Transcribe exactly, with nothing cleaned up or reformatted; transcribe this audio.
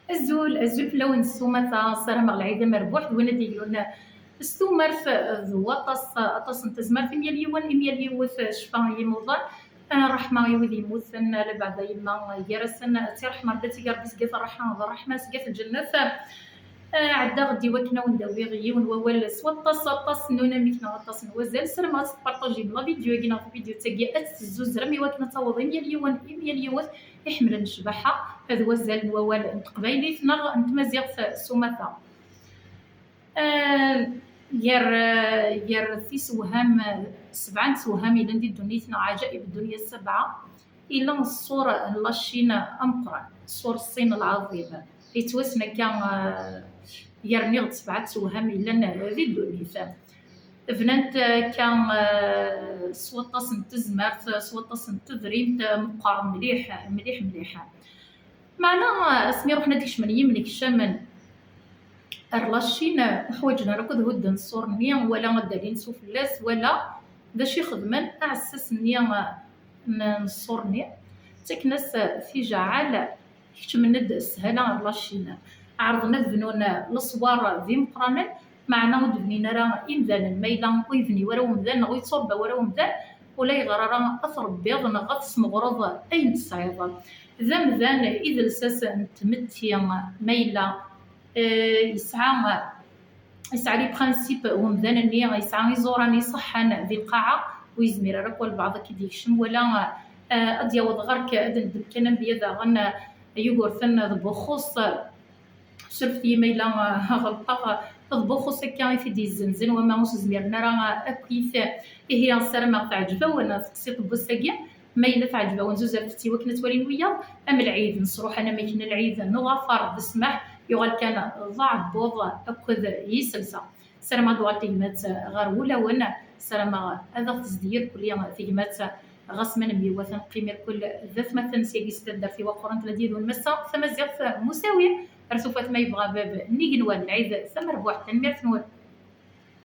Azul, azul fell-awen s umata, ssarameɣ lɛid amerbuḥ d win ad d-yeglun s tumert d waṭas, aṭas n tazmert i myal yiwen, i myal yiwet, ccfa i yimuḍan. Ṛṛeḥma i wid yemmuten, labeɛda yemma gar-asen, ad tt-iṛḥem Ṛebbi, ad tt-ig Ṛebbi seg at ṛṛeḥma d ṛṛeḥma seg at lǧennet. Ɛeddaɣ-d i wakken ad wen-d-awiɣ yiwen wawal s waṭas, aṭas n unamek neɣ aṭas n wazal. Ssarameɣ ad tparṭajim la vidéo-agi neɣ tavidyut-agi, ad tt-tezzuzrem i wakken ad taweḍ i myal yiwen, i myal yiwet iḥemmlen ccbaḥa. D wazal n wawal n teqbaylit neɣ n tmaziɣt s umata. Ah, gar, ah, gar tisewham, sebɛa n tsewham yellan di ddunit neɣ ɛjaib ddunit sebɛa, yella ṣṣur n la Chine ameqqran, ṣṣur Ṣṣin lɛaḍim. Yettwassen akka, ah, gar niɣ d sebɛa n tsewham yellan di ddunit. Bnant akka, ah, s waṭas n tezmert, s waṭas n tedrimt, ah, meqqar mliḥ, mliḥ, mliḥ. Meɛna, asmi ruḥen ad d-kecmen yimnekcamen ar la Chine, ur ḥwaǧen ara akk ad hudden ṣṣur-nni, wala ad d-alin s ufella-s, wala d acu i xedmen, aɛessas-nni n, n ṣṣur-nni, ttaken-as tijaɛal, kecmen-d s sshala ar la Chine. Ɛerḍen ad bnun leṣwar d imeqqranen, meɛna ur d-bnin ara imdanen. Ma yella ur yebni wara umdan neɣ ur yettṛebba wara umdan, ulayɣer ara ad tṛebbiḍ neɣ ad tesmeɣreḍ ayen tesɛiḍ. D amdan i d lsas n tmetti. Ma yella, eh, yesɛa, yesɛa les principes n umdan-nni, yesɛa iẓuran iṣeḥḥan di lqaɛa, ur yezmir ara akk walbeɛḍ ad k-id-yekcem, wala, eh, ad d-yaweḍ ɣer-k. Ad neddem kan amedya daɣen, eh, Yugurten d Buxxuṣ. Surfet-iyi ma yella, ah, ɣelṭeɣ, d Buxxuṣ akka i t-id-yezzenzen, wama ur s-zmiren ara, ah, akkit. Ihi, ssarameɣ teɛǧeb-awen teqsiṭ n wass-agi. Ma yella teɛǧeb-awen, zuzret-tt i wakken ad twalin wiyaḍ. Am lɛid, nesruḥ anamek n lɛid n uḍafar d ssmaḥ, yuɣal kan d aɛebbuḍ akked yiselsa. Ssarameɣ ad tuɣal tegmat ɣer wulawen. Ssarameɣ ad aɣ-tezdi irkelli tegmat, ɣas ma nemyewwat ad neqqim irkel d atmaten. Syagi s taddart-iw aqquren tella d yid-wen massa tamaziɣt n usawi. Ar tufat ma yebɣa bab n yigenwan, lɛid tamerbuḥt. Tanemmirt-nwen.